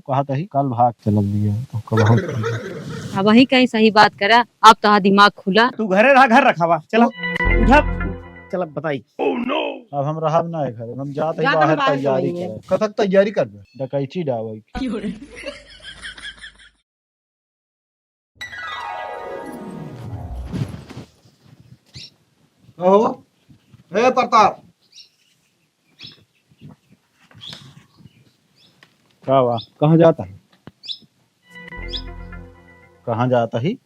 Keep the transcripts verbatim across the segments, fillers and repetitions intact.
कहत ही, कल भाग चलल दिया, तो कब बहुत अब वही कहीं सही बात करा, अब तो दिमाग खुला। तू घरे रहा, घर रखावा, चला, उठा, चला बताई। अब हम रहब ना है घर, हम जात ही जात हम बाहर बाहर तैयारी चलेंगे। करे। कथक तैयारी करबे? डकैती डावई। कहो, ए प्रताप। का बा? कहाँ जाता है? कहाँ जाता ही?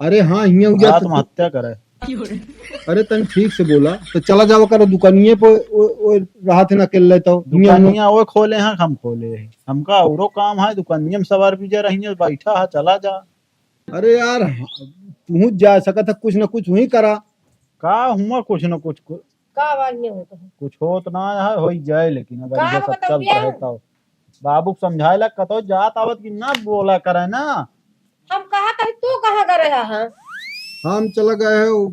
अरे हाँ, हियाँ उजा तो आत्महत्या करे। अरे तनी ठीक से बोला, तो चला जावा करो दुकानिये पे, ओ, ओ, रहा थे ना अकेले तो। हियाँ दुकानिया वो खोले हैं, हम खोले हैं। हमका औरो काम है, दुकानिये में सवार पीछे रहिए, बैठा है, चला जा। अरे यार, तू जा सकत है, कुछ न कुछ वही करा। का हुआ कुछ न कुछ, कु-, का आवाज नहीं होता है? कुछ होत ना है, होई जाए, लेकिन अगर का ये सब बताऊं चलत भैया? रहे तो बाबू के समझाए ला कतो जात आवत की ना बोला करे ना। हम कहा था, तू कहाँ गए रहा है? हम चला गए हैं, वो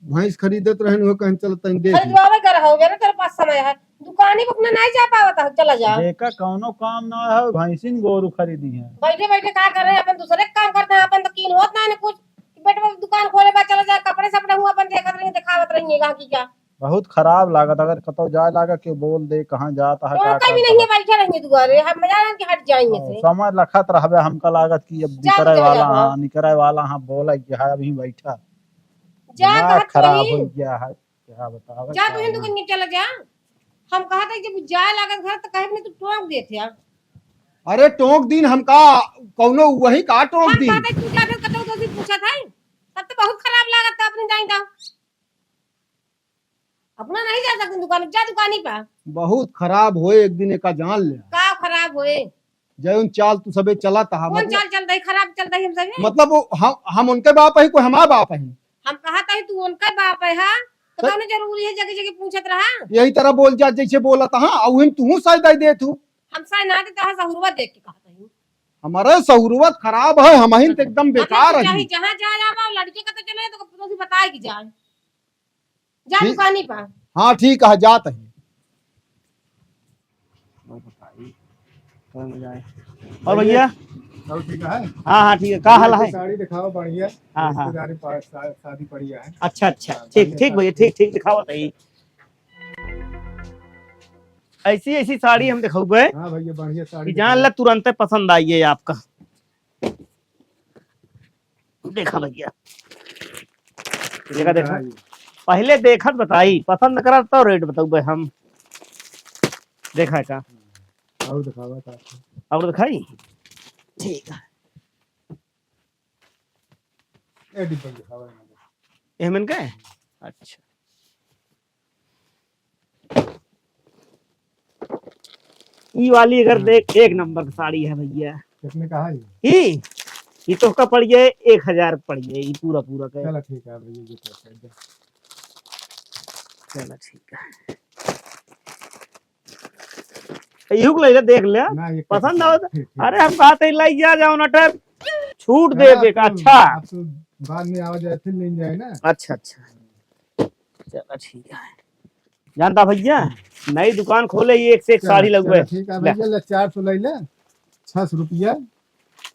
भैंस खरीदत रहन, वो कहीं चलत तनी देख ले। खरीदवावे गए रहा हो, मेरे तेरे पास समय है। दुकानी पे अपने नहीं जा पावत है, चला जा। देखा, कौनो काम ना है, भैंसिन गोरू खरीदी है। बैठे बैठे का कर रहे हैं, अपन दूसरे काम करते हैं, अपन तो कीन होत ना है कुछ। बेटवा दुकान खोले बा, चला जा, कपड़े सपड़े हुआ अपन देखत रही, दिखावत रही है, कहाँ की क्या। बहुत खराब लागत, अगर कतौ जाए लागा, के बोल दे, कहाँ जाता है, तो का कहीं करता नहीं है। है, बैठे रहिए दुआरे, हम मजा कि हट जाएंगे हाँ, से। समय लखत रहबे, हमका लागत कि अब जा, निकरे चला वाला जा, हाँ, निकरे वाला हाँ, बोला कि हाँ, अभी बैठा। जा, दिमाग कहत खराब रही। हो गया है। क्या बतावे, जा का तू ही ना। दुकान में चला जा। हम कहा था जब जाए लागत घर तो कहे नहीं तू टोक देत है। अरे टोक दीन हमका, कौनो वही का टोक हम दीन? कहा था तू जा फिर कतौ तो भी पूछा था, तब तो बहुत खराब लागत था अपनी जाइन का। अपना नहीं जा सकते दुकान, जा दुकानी पा। बहुत खराब होए, एक दिन एका जान ले। का खराब होए? जौन चाल तू सबे चलत हा, कौन मतलब चाल चलत ही? खराब चलत ही हम सबे? मतलब वो हम, हम उनके बाप ही, कोई हमार बाप ही? हम कहत ही तू उनके बाप है, हाँ? तो तो कौनो जरूरी है जगह जगह पूछत रहा? यही तरह बोल जा जैसे बोलत हा, अउहिन तू साय दे दे तू। हम साय ना देता है, सहुरवा देख के कहत ही। हमारे सहुरवत खराब है, हम ही तो एकदम हम बेकार तो है। चाहे जहाँ जाए आवा, लड़के का तो चले तो, तो भी बताए कि जाए। जा ठीक। दुकानी पर। हाँ, ठीक है, जात है। और बताइए, कौन जाए? और भैया? सब ठीक है? हाँ, हाँ, ठीक है। का हाल है? साड़ी दिखाओ, बढ़िया। हाँ, हाँ। रिश्तेदारी पा-, शा-, शादी पड़ी है। अच्छा, अच्छा। हाँ, ठीक, बढ़िया ठीक भैया, साड़ी। ठीक, ठीक, दिखाओ, बताइए। ऐसी, ऐसी साड़ी हम दिखाऊंगे हाँ भैया, बढ़िया साड़ी कि जान दिखाओ। ला, तुरंते पसंद आई है आपका। देखा भैया, देखा, देखा। हाँ, ये। पहले देखत बताई, पसंद करा तो रेट बताऊबे हम। देखा का? और दिखावा का? और दिखाई? ठीक है। ए डिब्बा दिखावा है। एहमन का? अच्छा। ई वाली अगर हाँ। देख, एक नंबर की साड़ी है भैया। कितने का है ये? ई, ई तोहका पड़ जाए एक हजार पड़ जाए, ई पूरा पूरा का। चला ठीक है भैया, ये तो कर दे। चला ठीक है। इहू को ले ले, देख ले। ना, ये पसंद ठीक है, आवत? ठीक, ठीक। अरे हम कहत ही लाई जा, जाओ ना टेप। छूट अरे दे आप दे का, तो, अच्छा। आप तो बाद में आवा जाए, फिर ले जाए ना। अच्छा, अच्छा। चला ठीक है। जानता भैया, हम्म। नई दुकान खोले ही, एक से एक चला, साड़ी लगवे। चला, ठीक है ले। भैया, ले चार सौ ले ले, छह सौ रुपया,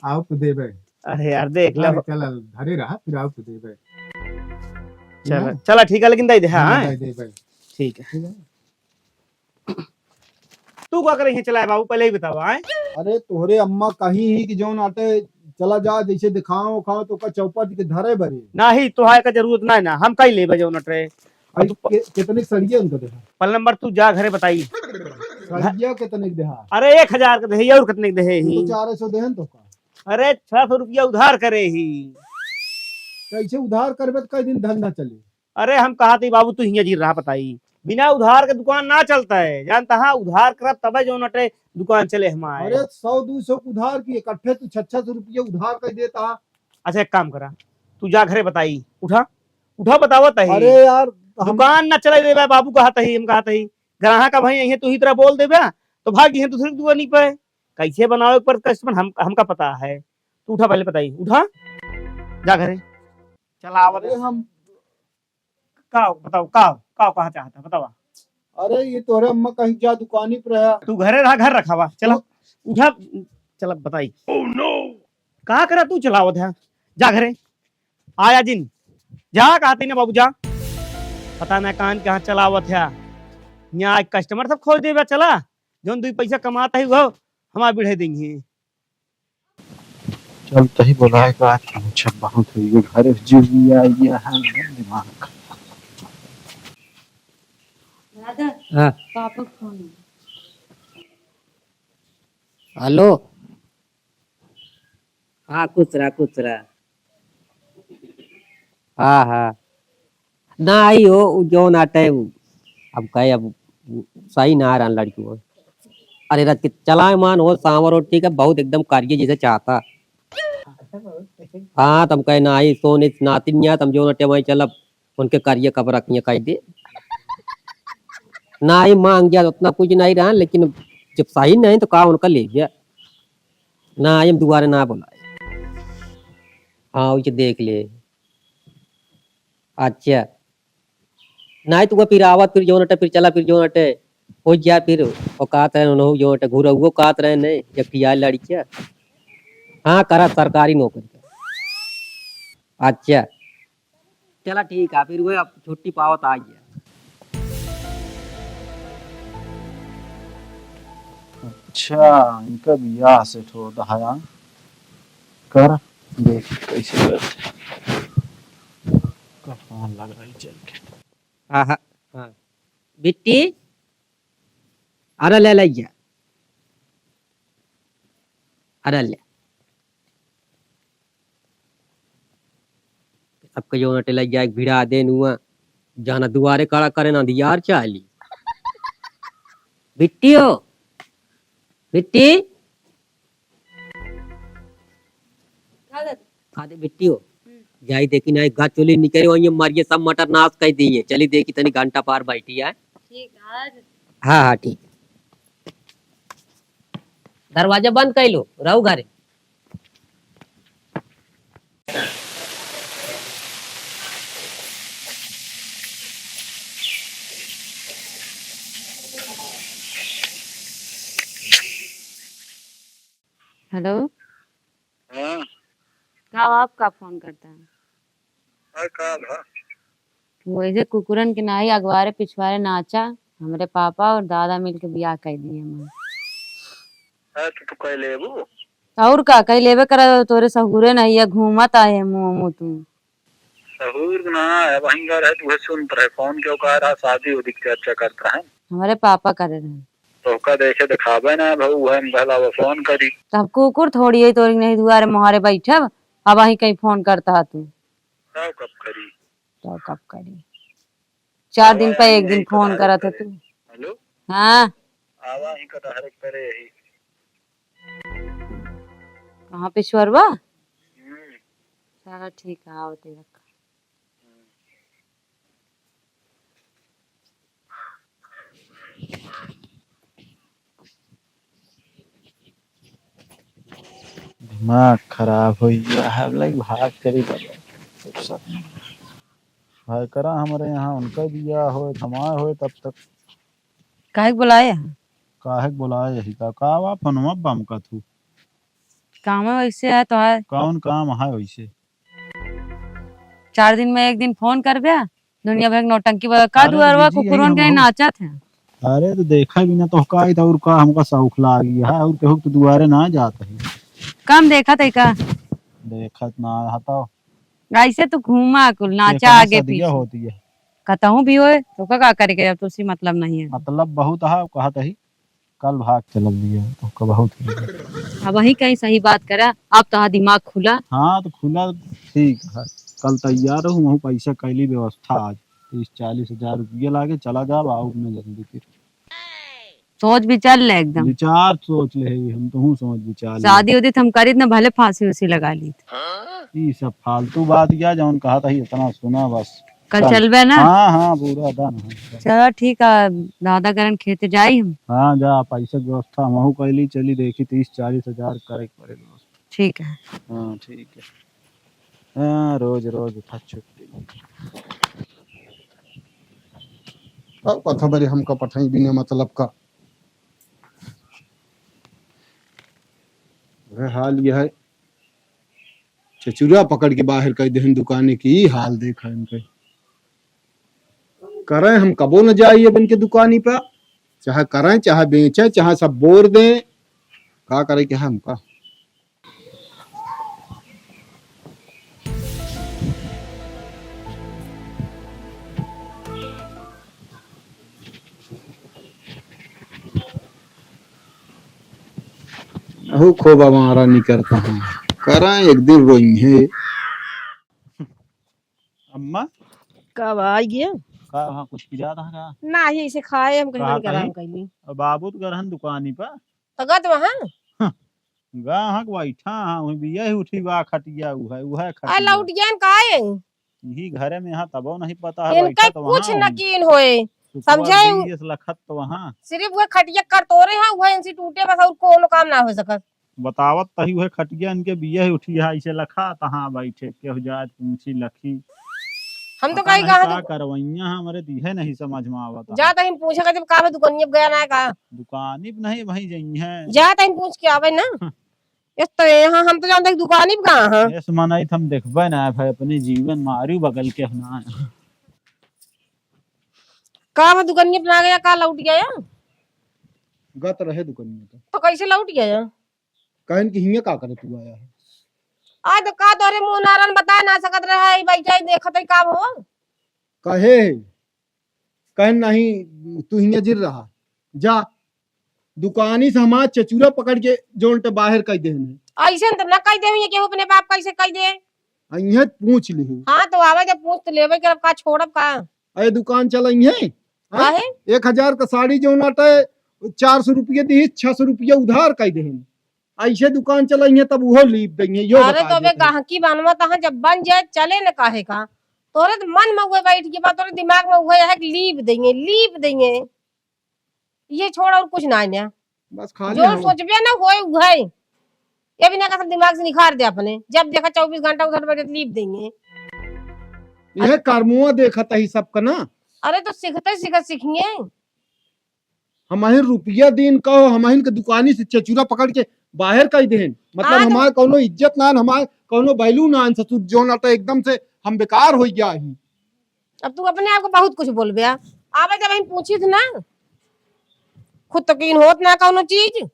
आओ तो देबे। अरे यार, देख ले। अरे चला, धरे रहा, फिर आओ तो देबे। चला, ना? चला, ठीक है, लेकिन दे दे, हाँ, हाँ, हाँ। दे देबे। ठीक है। ठीक है। तू का करे चलाए बाबू, पहले ही बतावा, आए? अरे तोहरे अम्मा कही ही कि जौन आटे चला जा, जैसे दिखाओ खाओ तो का चौपट के धरे बरे। नहीं, तोहार का जरूरत ना है ना, हम कई लेबे जौन अटे। भाई, तू प- के-, कितने सड़िया उनका देखा? पहला नंबर तू जा घरे बताई। सड़िया कितने के देहा? अरे एक हजार के देहे, और कितने के देहे वो ही? तो चार सौ देहन तो का? अरे छह सौ रुपया उधार करे ही। कैसे उधार करबे तो कई दिन धंधा चले? अरे हम कहा थी बाबू, तू हियाँ जी रहा बताई, बिना उधार के दुकान ना चलता है, जानता हाँ, उधार करब तबे जौन अटे दुकान चले हमारे। अरे सौ दू सौ के उधार की इकट्ठे तू छह छह सौ रुपया उधार कर देता। अच्छा एक काम करा, तू जा घरे बताई, उठा, उठा बतावत है। अरे यार, हम दुकान ना चले देबे बाबू, कहत ही, हम कहत ही, ग्राहक अब हैं, यहीं तू ही तरह बोल देबे, तो भाग यहीं दूसरे दुकानी पे। कैसे बनावे पर कस्टमर हम, हमका पता है। तू उठा पहले बताई, उठा, जा घरे। चला आवत अरे है। हम का बताओ, का, का कहा चाहता, बतावा। अरे ये तोहरे अम्मा कहीं जा दुकानी पर रहा। तू घरे रहा, घर रखावा, चला। तो उठा, चला बताई। का करा तू चलावत है? जा घरे। आया जिन। जा कहती ना बाबू जा। पता ना कान कहाँ चलावत है। यहाँ एक customer सब खोज देबा चला। जौन दुई पैसा कमात है वो हमार बिढ़े देंगे। चल तही बोलाए का आज मुझे बहुत हुई है घर जुलिया ये है एकदम दिमाग खराब। दादा, हाँ। पापा का फोन है। हेलो। हाँ, खुश रहा, खुश रहा। हाँ, हाँ। ना आई हो, उ जौन आटे, उ अब कहे, अब सही ना रहन लड़की हो। अरे, रच के चलाए मान हो, सांवर हो, ठीक है, बहुत एकदम करिए जैसे चाहता। हाँ, तुम कहे ना आई, सोने नातिन या, तुम जौन आटे वहीं चलब, उनके करिए कब रखिए कह दे। ना आई मांग गया, उतना कुछ नहीं रहा, लेकिन जब सही नहीं तो कहा उनका ले गया। ना आई, हम दोबारा ना बुलाए। हाँ, उसे देख ले। अच्छा। नाहीं तो वो फिर आवत, फिर जौन अटे, फिर चला, फिर जौन अटे, हो गया फिर, वो कहत रहे, उन्हों जौन अटे, घुरौओ कहत रहे, नहीं, जब कि यार लड़किया। हाँ, करा सरकारी नौकरी का। अच्छा। चला ठीक है, फिर वो अब छुट्टी पावत आ गया। अच्छा, इनका बियाह सेट हो दहाया। कर, देख कैसे करते। का फोन लगाई चल के। हाँ, हाँ, हाँ। बिट्टी, अरे ले ले जा। अरे ले। सबके जौन अटे लग जाए, भिड़ा दे नुआ। जाना दुआरे खड़ा करे ना दियार चाली। बिट्टी हो, बिट्टी। का दादा? का दे बिट्टी हो? हम्म। जाई देखी ना, एक गाछ चोली निकले वहीं मारिए, सब मटर नाश कर दिए। चली देखी तनी घंटा पार बैठी है। ठीक है, आज। हाँ, हाँ, ठीक है। दरवाजा बंद कर लो, रहो घरे। हेलो। हाँ। का आपका फोन करता है? अरे का भा? वैसे कुकुरन के नाई अगवारे पिछवारे नाचा, हमरे पापा और दादा मिलके बियाह कर दिए हमार। अरे तो तू कह लेबू? और का, कह लेबे करा, तोरे सहूरे नहीं है, घूमत आए मुँह मुँह तू। सहूर ना है, वहीं घर है, तू सुनत रहे, फोन क्यों कर रहा, शादी उदी की चर्चा करता है। हमारे पापा करे रहे। तोहका देखे देखावे ना भाऊ, वह हम कहला वो फोन करी। तब कुकुर थोड़ी है, तोरी नहीं दुआरे मोहारे बैठब, अब वहीं कहीं फोन करता है तू। तब कब करी? तब कब करी? चार दिन पे एक दिन फोन करत है तू। हेलो? हाँ। आवा ही कटहरे के तरे यही। कहाँ पे, पिछवरवा? हम्म। चला ठीक है, आवत ही रख। दिमाग खराब होइ गया है, लाइक भाग चली बाबा। फुर्सत नहीं। हाय करा हमरे यहाँ उनका बियाह होए, हमार होए तब तक। काहे के बुलाए हैं? काहे के बुलाए यही का? का बा फोनवा बम का तू? काम है वैसे है तो है। कौन काम है वैसे? चार दिन में एक दिन फोन करबे, दुनिया भर के नौटंकी बा-, का अरे तो दुआरवा busy यही कुकुरन हम के हो। नाचत है। अरे तो देखा बिना तो का, तो और का हमका शौक लागी है, और केहू तो दुआरे ना जात है। कम देखत है का? देखत ना हटाओ। ऐसे तो घूमा कुल, नाचा देखा ना आगे सदिया पीछे। होती है। कतहूँ भी होए, तो का, का करे के, अब तो उसी मतलब नहीं है। मतलब बहुत है, कहत है। कल भाग चलल बिया, तो का बहुत हो गया। अब वही कहीं सही बात करा, अब तो दिमाग खुला। हाँ, तो खुला ठीक है। कल तैयार रहू, वहूँ पैसा कैली व्यवस्था आज। तीस चालीस हजार रुपया लागे, चला जाब, आउब ना जल्दी फिर। सोच विचार ले एकदम। विचार सोच ले ही, हम तो हूँ सोच विचार ले। शादी उदी तो हम करीत ना, भले फांसी उसी लगा ली। ई सब फालतू बात क्या, जौन कहत ही इतना सुना बस। कल चलबे ना? हाँ, हाँ, पूरा दन है। चला ठीक है, दादा करन खेते जाई हम। हाँ, जा, पैसा के व्यवस्था हमहू कैली, चली देखी, तीस चालीस हजार करे के पड़े व्यवस्था। ठीक है। हाँ, ठीक है। हाँ, रोज रोज उठा छुट्टी। अब कथा बरे हमका पठाई बिना मतलब का। वह हाल यह है, चचुरा पकड़ के बाहर कइ देहन दुकाने की, ई हाल देखा इनके। करें हम कबो न जाई अब इनके दुकानी पर, चाहे करें, चाहे बेचें, चाहे सब बोर दें, का करे के है हमका। अहो खोबा मारा नहीं करता हूँ, करा एक दिन रोई है। अम्मा, का बा, आई गया? का, हाँ, कुछ पिया था का? नाही, ऐसे खाए हम कहीं कहाँ नहीं, आराम कहीं? कैली। और बाबू तो गरहन दुकानी पर। तो गत वहाँ? हाँ, गाहक बैठा, हाँ, वही बिया ही उठी बा खटिया, उहै, उहै आ, खटिया। लौट गया न का है? यही घरे में, हाँ, तबो नहीं पता है, इनका बैठा तो कुछ वहाँ न होई। कीन होए, सुखवा समझे? बीएस लखत तो वहाँ। सिर्फ वह खटिया कर तोरे हैं, वह इनसे टूटे बस, और कोनो काम ना हो सकत। बतावत तही उहे खटिया इनके बिया ही उठी है, ऐसे लखा तहाँ बैठे, केहू जात पूछी लखी। हम तो पता कही नहीं कहा का तो करवैया है, हमरे तो इहे नहीं समझ में आवत है। जात ही पूछे का जब का बा दुकानिया पे गया ना का? दुकानी पे नहीं, वहीं जई हैं। जात ही पूछ के आवे ना। हाँ। इस तो यहाँ हम तो जानते हैं दुकानी पे कहाँ है। इस मनई तो हम देखबे ना भाई, अपने जीवन मारू बगल के हम ना। का बा दुकानिया पे ना गया, का लौट गया? गत रहे दुकानिया पे। तो कैसे लौट गया? कहन कि हियाँ का करे तू आया है? आ तो का तोरे मुँह नारन बता ना सकत रहे, बैठा ही देखत है का हो? कहे, कहन नहीं तू हियाँ जिर रहा, जा दुकानी से हमार चचुरा पकड़ के जोन टे बाहर कइ देहन है। ऐसे तो न कइ दे, केहू अपने बाप कैसे कइ दे? आ इहे पूछ लिही। हाँ तो आवे जब पूछ तो लेवे करब का, छोड़ब का? अरे दुकान चलइहे। हाँ? काहे? एक हजार का साड़ी जौन आटे, चार सौ रुपया दी, छह सौ रुपया उधार कइ देहन। ऐसे दुकान चलइहे तब उहो लीप देइहे, यो अरे बता तो अबे देते हैं। गाहकी बनवा तहाँ जब बन जाए चले न काहे का? तोरे तो मन में उहे बैठ के बा, तोरे दिमाग में उहे है कि लीप देइहे, लीप देइहे। ये छोड़ और कुछ ना है। बस खाली जो हम सोचबे ना होए उहे। ये भी ना कसम दिमाग से निखार दे अपने। जब देखा चउबीस घंटा उधर बैठे लीप देइहे। यह कर्मुआ देखत ही सबका ना। अरे तो सीखते सीखत सीखिए। हमहिन रुपया दीन कहो, हमहिन के दुकानी से चचुरा पकड़ के बाहर कइ देहन। मतलब हाँ, तो हमार कौनो इज्जत ना, हमार कौनो value ना, ससुर जोन अटा एकदम से हम बेकार होइ गया ही। अब तू अपने आप को बहुत कुछ बोलबे। आ, आवे जब हम पूछी थी ना, खुद तो कीन होत ना कौनो चीज।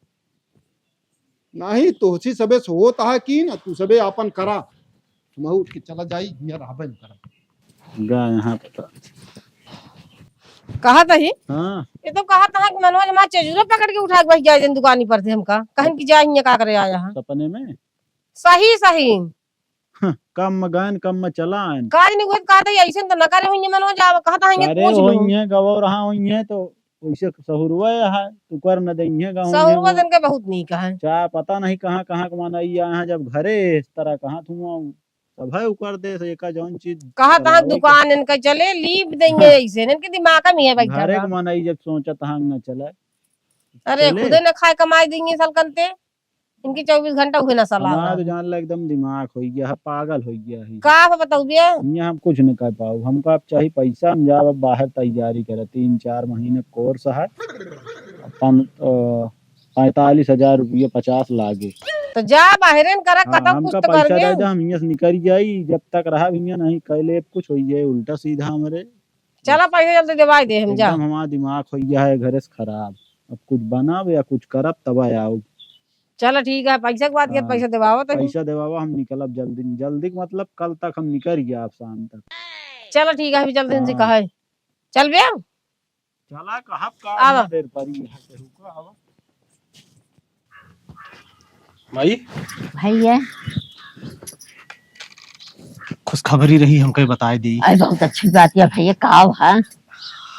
नहीं, तोहसी सबे से होत है कीन, तू सबे आपन करा। हम उठ के चला जाई, हियाँ रहबे न करब। गा यहाँ पता। कहत ही? हाँ। ये तो कहत है कि मनोज हमार चेजुरा पकड़ के उठा के बस जाए दिन दुकानी पर से हमका। कहन कि जा हियाँ का करे आया है। सपने में? सही, सही। हाँ, कम में गयन, कम में चला आयन। काज नहीं हुए, कहत ही, ऐसे तो न करे हुई मनोज, आव, कहत ही, अरे, पूछ लूँ। हुई है, गवो रहा हुई है, तो वैसे सहुरवा है, तू कर न देइहे गाँव में सहुरवा वो। दिन के बहुत नीक है। चाहे पता नहीं कहाँ, कहाँ के मनई आए हैं, जब घरे इस तरह कहाँ तू आऊँ, तब है उकर दे से एका जौन चीज कहा तहाँ चलावे के। दुकान इनका चले, लीप देइहे हाँ। ऐसे, इनके दिमाग में है बैठा घरे का। के मनई जब सोचत हंग न चले। अरे, चले। खुदे न खाए कमाई देइहे साल कनते। इनकी चउबीस घंटा उहे नशा लागल हमार है। तो जान ला एकदम दिमाग होइ गया है, पागल होइ गया है। का आप बताऊ बे? यहाँ हम कुछ नहीं कर पाऊ, हमका अब चाही पैसा, हम जाब अब बाहर तैयारी करे, तीन चार महीने कोर्स है, अपन, अ, पैंतालीस हजार रुपये पचास लागे। तो जा बाहरे न करा, हाँ, कतौ कुछ हमका तो पैसा करबे। दे दे, हम यहाँ से निकल जाई, जब तक रहा हियाँ नहीं कैले कुछ होइ जाए उल्टा सीधा हमरे। चला पैसा जल्दी देवाई दे हम, जा। एकदम हमार दिमाग होइ गया है घरे से खराब, अब कुछ बनाब या कुछ करब तब आऊ। चला ठीक है, पैसा के बात किया, हाँ, पैसा देवावा तो। पैसा देवावा, हम निकलब जल्दी, जल्दी के मतलब कल तक हम निकल गया, अब शाम तक। चला ठीक है, अभी जल्दी से हाँ। कहे। चल बे। चला, कहब का आवा। देर परी है, केहू का आवा। माई। भैया। खुशखबरी रही, हमके बताए दी। अरे, बहुत अच्छी बात है भैया, का है?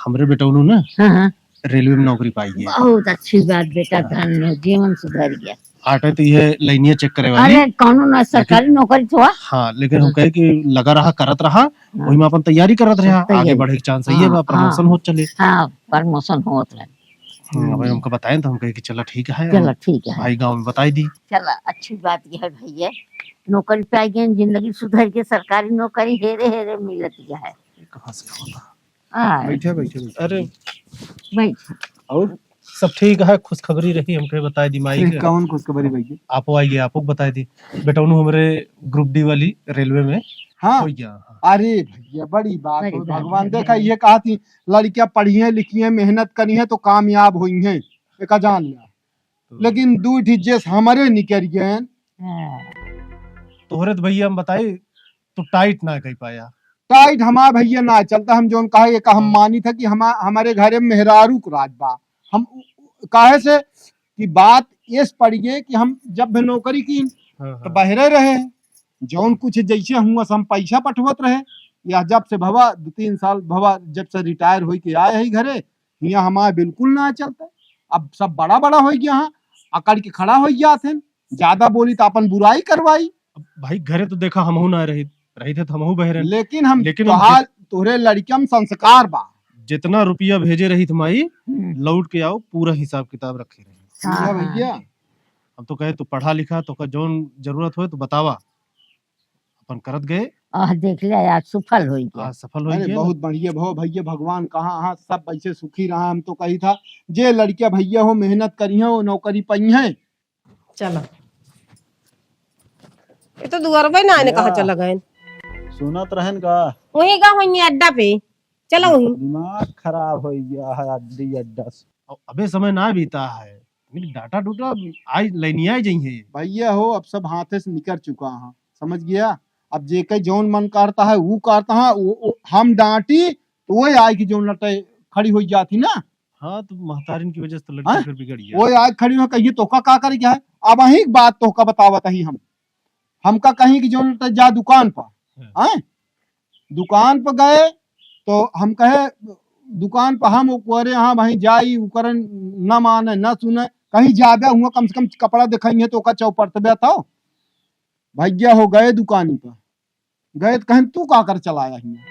हमरे बेटौनू ना हाँ, हाँ। रेलवे में नौकरी पाई है। बहुत अच्छी बात बेटा, हाँ। धन्य हो, जीवन सुधर गया। आटे तो ये लाइनिया चेक करे वाली। अरे, कौनो ना, लेकिन सरकारी नौकरी तो है। हाँ, लेकिन हम हाँ। कहे कि लगा रहा, करत रहा, हाँ। वही में अपन तैयारी करत रहा, तैयारी। आगे बढ़े के चांस है, हाँ, बा, प्रमोशन हाँ। होत चले। हाँ, प्रमोशन होत रहे। हाँ, हम्म। भाई हमको बताएं तो हम कहे कि चला ठीक है, चला हम ठीक है। भाई गाँव में बताई दी। चला, अच्छी बात ये है भैया, नौकरी पाई गए, जिंदगी सुधर के, सरकारी नौकरी हेरे हेरे मिलत गया है। ये कहाँ से होता? हाँ। बैठे, बैठे, बैठे। अरे। बैठ। और? सब ठीक है, खुशखबरी रही, हमके बताए दी माई के। कौन खुशखबरी भैया? आपो आइए, आपो के बताए दी। बेटौनू हमरे ग्रुप डी वाली रेलवे में हाँ। हो गया। अरे भैया, बड़ी बात बड़ी हो, बात भगवान है। देखा, ये कहा थी, लड़कियां पढ़िए लिखिए, मेहनत करिए तो कामयाब होइहैं, एका जान लिया। तो लेकिन दू ठी जेस हमरे निकर गए। हाँ। तोहरे तो भैया हम बताई, तू टाइट ना कह पाया। टाइट हमार भैया ना चलता, हम जौन कहा, ये का हम मानी था कि हमा-, हमारे घरे मेहरारू को राज बा। हम काहे से कि बात एस पड़ गए कि हम जब भी नौकरी की हाँ, तो हाँ। बहरे रहे, जौन कुछ जैसे हुआ से हम पैसा पठवत रहे, या जब से भवा दो तीन साल भवा जब से रिटायर होई के आए है घरे, हियाँ हमार बिल्कुल ना चलता। अब सब बड़ा बड़ा हो गया, हाँ, अकड़ के खड़ा हो गया थे, ज्यादा बोली तो अपन बुराई करवाई। अब भाई घरे तो देखा हमहू ना रही, रही थे तो हमहू बहरे। लेकिन हम लेकिन हम तोहार, जित- तोहरे लड़किया में संस्कार बा। जितना रुपया भेजे रही थी माई, हम्म। लौट के आओ, पूरा हिसाब किताब रखे रहे। हाँ, ठीक है हाँ। भैया। हम तो कहे तू पढ़ा लिखा, तो का जौन जरूरत होए तो बतावा, अपन करत गए। आह, देख ले, आज सफल होई गया। आज सफल होई अरे, गया। बहुत बढ़िया भो भैया, भगवान कहाँ, हाँ, सब ऐसे सुखी रहा। हम तो कही था, जे लड़किया भैया हो, मेहनत करी हो, नौकरी पई है। चलो। ये तो दुआर पे ना आने कहाँ या। चला गए। सुनत रहन का? वहीं का होइए अड्डा पे। चलो वहीं। दिमाग खराब हो गया है अड्डी अड्डा से। अ-, अबे समय ना बीता है। तनिक डाटा डूटा आज लैनिया ही जइहे। भैया हो, अब सब हाथे से निकर चुका है, समझ गया? अब जेके जौन मन करता है, वो करता है, वो, वो, हम डांटी, तो वही आए कि जौन लटे खड़ी हो जाती ना। हाँ, तो महतारिन की वजह से तो लड़की हाँ? फिर बिगड़ गया। वो आए खड़ी हो, कहिए, "तोका का करे क्या है?" अब वही बात तोका बतावत ही हम। हमका कहीं कि जौन लटे जा दुकान पर, हाँ। हैं? दुकान पर गए, तो हम कहे, दुकान पर हम ओकरे यहाँ भाई जाई, उकरन न माने, न सुने, कहीं जाबे हुआ, कम से कम कपड़ा दिखाइए, तो ओका चौपड़तबे तो। भैया हो गए दुकानी पर, गए तो कहें, "तू का कर चलाया हियाँ?"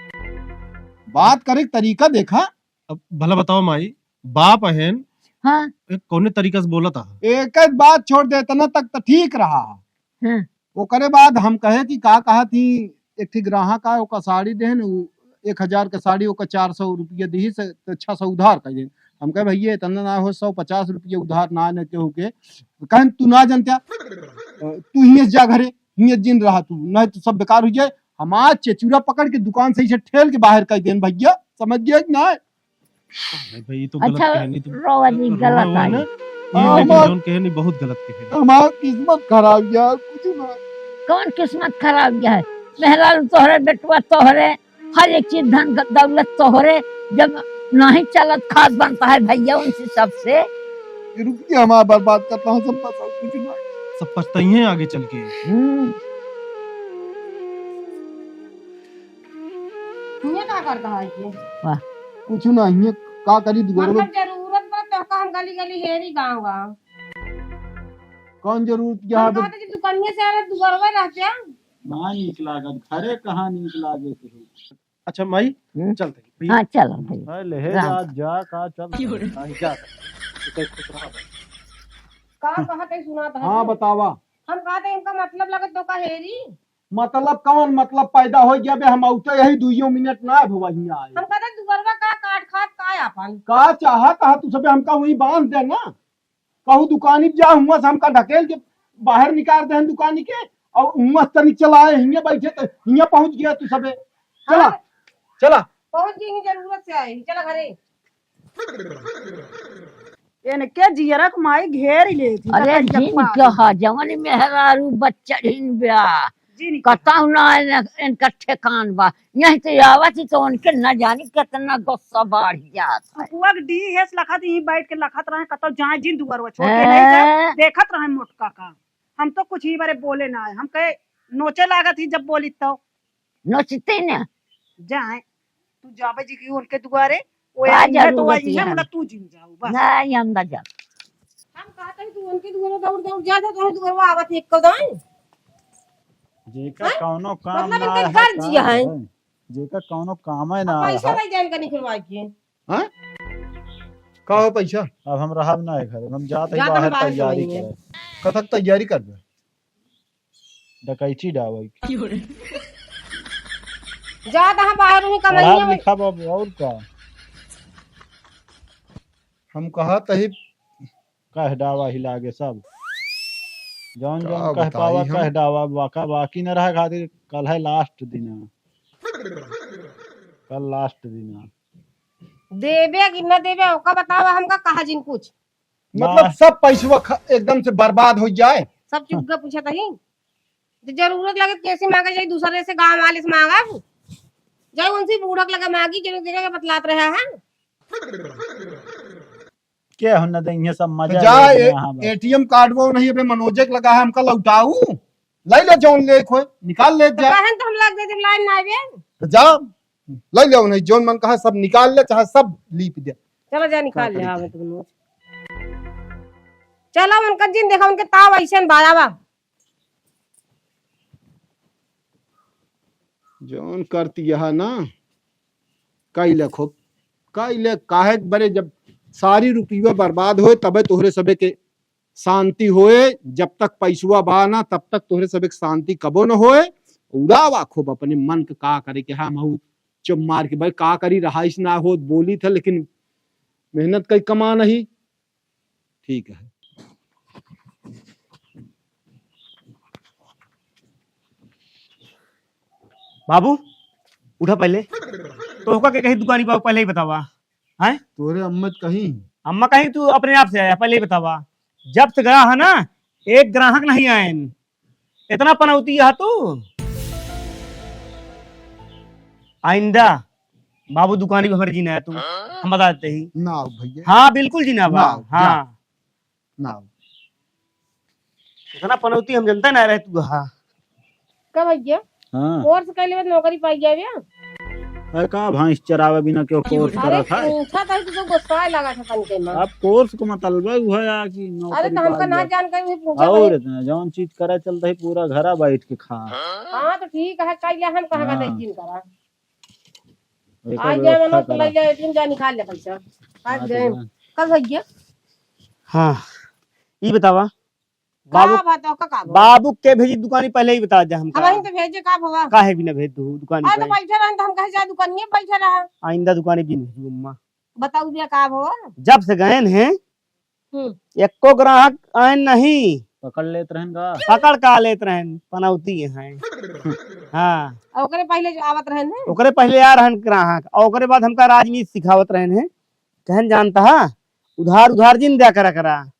बात करे के तरीका देखा। अब भला बताओ माई, बाप अहन, हाँ। एक कौने तरीका से बोलत आहा? एक एक बात छोड़ दे, इतना तक तो ठीक रहा। हाँ। ओकरे बाद हम कहे कि का कहा थी, एक ठे ग्राहक आए, ओका साड़ी देहन, उ एक हजार के साड़ी, ओका चार सौ रुपया दिही से, तो छह सौ उधार कर देहन। हम कहे, "भैया, इतना ना हो, सौ पचास रुपया उधार ना, न केहू के।" कहन, "तू ना जानत्या, अ, तू हियाँ से जा घरे, हियाँ जिन रहा तू, नहीं तो सब बेकार हो जाए।" हमार चेचुरा पकड़ के दुकान से इसे ठेल के बाहर कर देहन, भैया, समझ गया कि ना? अरे भाई, ये तो गलत अच्छा, कहे, नहीं तो रोवा जी, रोवा गलत हुआ आई। ना? ये हाँ, लेकिन हमार जौन कहे नहीं, बहुत गलत कहे। हमार किस्मत खराब यार, कुछ ना। कौन किस्मत खराब है? मेहरारू तोहरे, बेटवा तोहरे, हर एक चीज, धन ग-, दौलत तोहरे। जब नहीं चलत खात बनता है भैया उनसे सबसे। ये रुक के हमारा बर्बाद करता हूँ सब, बस और कुछ ना। सब पछताई हैं आगे चल के। हम्म। हियाँ का करता है ये? वाह। कुछ ना, हियाँ का करी दुआर में? मतलब जरूरत बा तो का हम गली गली हेरी गाँव गाँव। कौन जरूरत क्या हम है? कहते कि दुकानिया से आ रहे दुआरवा रहते हैं। ना नीक लागत, घरे कहाँ नीक लागे के हो। अच्छा माई, हम्म। चलते हैं। हाँ, चलो भाई। है, ले राम। जा, जा, का चल। हाँ, जा। तो खुश रहा भाई। का कहत है सुनात है? हाँ, बतावा। हम कहते इनका मतलब लगत तो का हेरी? मतलब कौन मतलब पैदा हो गया बे? हम औते यही दुइयो मिनट ना भवा हियाँ आए। हम कहते दुआरवा का काट खात का आपन? का चाहत है तू सबे हमका वहीं बांध दे ना? कहूँ दुकानी पे जा, हुआं से हमका ढकेल के बाहर निकाल देहन दुकानी के, और हुआं से तनिक चला आए, हियाँ बैठे तो हियाँ पहुँच गया तू सबे। चला, हाँ। चला। पहुँच गई, जरूरत से आए, चला घरे। इनके जियरा के माई घेर ले थी, अरे कतई जिन जप्पा के हा, जवन मेहरारू बच्चा हिन ब्या, जिन के कतौ ना इन-, इनका ठेकान बा। यहीं तो आवत ही तो उनके न जानी कितना गुस्सा बढ़ जात है। सुपुआ के डी हेस लखत, यहीं बैठ के लखत रहे, कतौ जाए जिन दुआरवा छोड़ के नहीं जाए। हैं? देखत रहे मोटका का। हम तो कुछ ही बारे बोले ना है। हम कहे नोचे लागत ही जब बोली तो। नोचते ना। जाए। तू जाबे जी की उनके दुआरे, वो का आई है तो जरूरत आई है, है? मतलब तू जिन जाऊ, बस। नहीं, हम ना जा। हम कहते हैं तू उनके दुआरे दौड़, दौड़ जा, जा, तोहरे दुआरवा आवत है एक कदम। जेका हैं? कौनो काम मतलब ना इनके है, घर का जिया है। करे? जेका कौनो काम है ना अब पैसा है। नहीं जान का निकलवाए के। हाँ? का हो पैसा? अब हम रहब ना है घर, हम जात ही जात हम बाहर बाहर तैयारी चलेंगे। करे। कथक तैयारी करबे? डकैती डावई। जात हम बाहर नहीं कमाइए पढ़ा भाई। लिखा बाबू, और का? हम कहा तही कह डावा ही लागे सब। जौन जौन का कह बताई पावा, हम? कह डावा, बाका बाकी न रहा खातिर। कल है लास्ट दिन, कल लास्ट दिन। देबे कि न देबे, ओका बतावा हमका, कहा जिन कुछ। मतलब ना। सब पैसवा ख-, एकदम से बर्बाद हो जाए। सब चुग्गा पूछत ही। तो जरूरत लगे तो कैसे मांगे जाई, दूसरे से गांव वाले से मांगा। जाई उनसे बूढ़क लगे मांगी, जो जगह बतलात रहा है। के हो न दे, इहे सब तो मजा जा, ले ए-, यहाँ बस। एटीएम कार्ड वो नहीं, अबे मनोजे के लगा है, हमका लौटाऊ। ले ले जौन ले खोए, निकाल ले तो जा। कहन तो हम लाग दे, जब लाइन ना आवे। तो जा, ले ले उन्हें, जौन मन कहा सब निकाल ले, चाहे सब लीप दे। चलो जा निकाल ले, आवे तो मनोज। चलो उनका जिन देखा, उनके ताव ऐसे बाया बा। जौन करती यह ना, कई ले खूब, कई ले, काहे के बरे, जब सारी रुपया बर्बाद होए, तबे तोहरे सबे के शांति होए। जब तक पैसवा बा ना, तब तक तोहरे सबे के शांति कबो न होए। उड़ावा खूब अपने मन के, का करे के, हाँ, महू चुप मार के, भाई, का करी, रहाइश ना होत, बोली था, लेकिन मेहनत कई कमा नहीं। ठीक है। बाबू, उठा पहले। तो होका के कहीं दुकानी पर पहले ही बतावा। हैं? तोरे अम्मा त कहीं? अम्मा कहीं तू अपने आप से आया, पहले ही बतावा। जब से गया है ना, एक ग्राहक नहीं आए। इतना पनौती है तू। आइंदा बाबू दुकानी पे हमारे जीना है तू, हम बता देते ही। ना आओ भैया। हाँ, बिल्कुल जीना बा। ना आओ, हाँ। ना। इतना पनौती हम जनता ना रहे तू, हाँ। का भैया? हाँ। कोर्स कैले बाद नौकरी पाई जाए भैया? अरे का भैंस चरावे बिना क्यों कोर्स अरे करत है? पूछा था, तू तो गुस्सा लगा था तनके में। अब कोर्स को मतलब है वो है कि नौकरी अरे तो हमका पाई ना जाए। जानकारी हुई, पूछा और भाई। इतना जौन चीज करे चलता है पूरा घरा बैठ के खा। हाँ तो ठीक है, कैले हम कहाँ का हाँ। देखिन करा। एक आज व्यवस्था जाए, करा। लग जाए, एटीएम जा निकाल ले पैसा। आज आज जाए। जाए। कल भैया? हाँ, ई बतावा, का बाबू, बात हो, का, का बात? बाबू के भेजी दुकानी पहले ही बता दे हमका। हम तो भेजे का भवा? काहे बिना भेज दू दुकानी अरे तो पे? बैठे रहन तो हम कहे जा दुकानिए बैठे रहा। आइंदा दुकानी बिन भेजू अम्मा। बताऊ भैया का भवा? जब से गए हैं, हम्म। एको ग्राहक आए नहीं। पकड़ लेत रहन का? पकड़ का लेत रहन, पनौती हैं। हाँ। और ओकरे पहले जो आवत रहन है? ओकरे पहले आ रहन ग्राहक, और ओकरे बाद हमका राजनीति सिखावत रहन है। कहन जानता है, उधार उधार जिन दिया करा करा।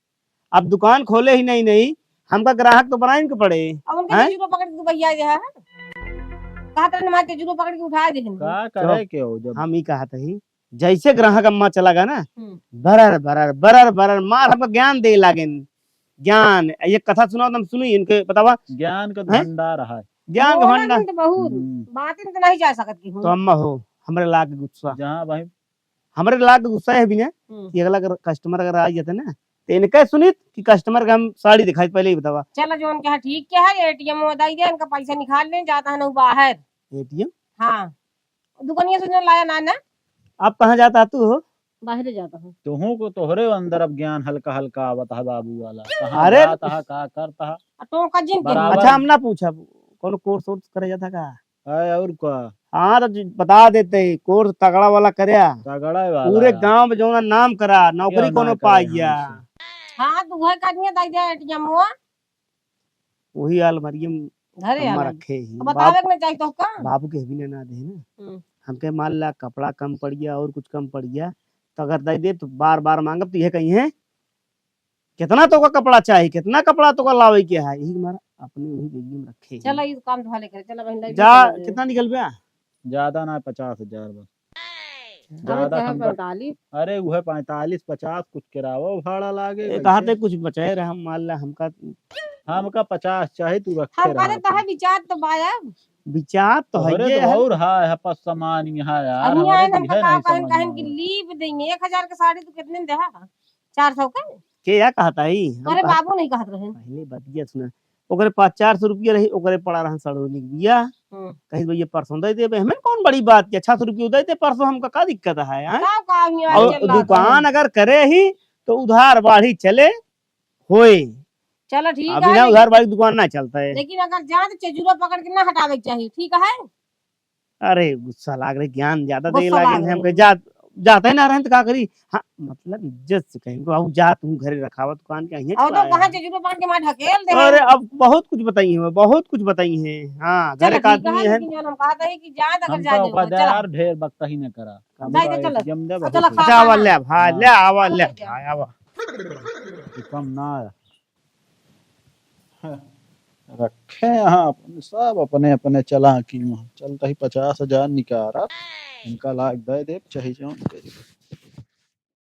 अब दुकान खोले ही नहीं, नहीं, हमका ग्राहक तो बनाइन के पड़े। अब उनके हैं? जूरो पकड़ के भैया जे है, कहत रहन, "मार के जूरो पकड़ के उठा दे हमको।" का करे तो के हो जब? हम ही कहत ही, जैसे ग्राहक अम्मा चला गया ना, हम्म। बरर, बरर, बरर, बरर, मार हमका ज्ञान दे लागेन। ज्ञान, ये कथा सुनाओ, तुम सुनी, इनके बतावा। ज्ञान का हैं? भंडार है। ज्ञान का बोलन भंडार। तो बहुत, हम्म। बातें तो नहीं जा सकत की हूँ। तो अम्मा हो, हमरे लाग गुस्सा। जहाँ भाई हमरे लाग गुस्सा है भी ना हम्म। कि अगला अगर कस्टमर अगर आ जाते ना, तो इनका सुनित कि कस्टमर के हम साड़ी दिखाई, पहले ही बतावा। चलो, जो उनके यहाँ ठीक क्या है, एटीएम वो दे दे, इनका पैसा निकाल लें, जाता है ना बाहर। एटीएम? हाँ, दुकानिया से जो लाया ना, ना। आप कहाँ जाता तू हो? बाहर जाता हूँ। तुहू को तोहरे अंदर अब ज्ञान हल्का हल्का आवत है बाबू वाला, कहाँ अरे जाता है, का करता है। आ, तो का जिन बराबर। अच्छा, हम ना पूछब, कौन कोर्स वोर्स करे जाता का? है और का? हाँ, तो जी, बता देते ही, कोर्स तगड़ा वाला करया। तगड़ा वाला। पूरे गांव में जौना नाम करा, नौकरी कोनो पाई गया। हाँ, तो वह काटने दाई दे एटीएम हुआ। वही अलमारिये में घरे अम्मा आलम। रखे ही। अब बतावे के ना चाहिए तो का? बाबू के भी ना दे ना। हम्म। हमके मान ला कपड़ा कम पड़ गया और कुछ कम पड़ गया, तो अगर दे दे तो बार बार मांगब तो यह कहीं है, कितना तोका कपड़ा चाही, कितना कपड़ा तोका लावे के है, यही मारा अपने वही बैग में रखे ही। चला, ई काम धोले करे, चला बहिन, ले जा, चला दे। कितना निकल बा? ज्यादा ना, पचास हजार बस। अरे ज्यादा चाहे हमका पैंतालीस। अरे उहे पैंतालीस, पचास कुछ किरावा भाड़ा लागे, ए, वैसे। कहा थे कुछ बचाए रहे, हम मान ला हमका हमका पचास चाही, तू रखे हमका रहा तो तहे अपन। विचार तो बाया। विचार तो तोहरे है तो है। और है, है पस सामान यहाँ यार, अब यहाँ हमरे आए तो भी हमका है का नहीं कहन, समझ कहन में कि आवत। लीप देंगे, एक हजार के साड़ी तू कितने में देहा? चार सौ के? के या कहता ही? हम अरे कहत बाबू नहीं कहत रहे। पहले बतिया सुना। ओकरे पास चार सौ रुपया रही, ओकरे पड़ा रहन सड़ोनी के बिया। हम्म। कही, "भैया, परसों दे देबे।" हमें कौन बड़ी बात के, छह सौ रुपया दे दे, परसों हमका का दिक्कत है, हैं? का, का हुआ और चिल्लात दुकान है? अगर करे ही, तो उधार बाढ़ी चले होए। चलो, ठीक अभी है, ना लेकिन उधार बाढ़ी दुकान ना चलता है। लेकिन अगर जाए तो चजूरा पकड़ के ना हटावे के चाहिए, ठीक है? अरे, गुस्सा लाग रही, ज्ञान ज्यादा दे गुस्सा लागे लाग हैं, रही। हमके जा, जाते ना रहन त का करी? हाँ, मतलब इज्जत से कहीं, "बाबू जा, तू घरे रखावा दुकान के, अहियाँ और तो चला कहाँ आया।" जजूरो बांध के मार ढकेल दे। अरे, अब बहुत कुछ बताई है, बहुत कुछ बताई है। हाँ, चलो, घर का ठीक है, आदमी है। लेकिन जौन हम कहत है कि जा, अगर हमका जा ओका जो, दे चला। यार, ढेर बकता ही न करा। हम जाए दे, तो चलो। जम दे अब बहुत चलो, कुछ। खा, जावा, खा, ले, खा, हाँ। ले, आवा, ले, खा, ले, आवा। कम ना आया। रखे यहाँ अपन, सब अपने अपने चालाकी में। चलता ही पचास हजार निकारा, इनका लाग दे दे, चाहे जौन करी।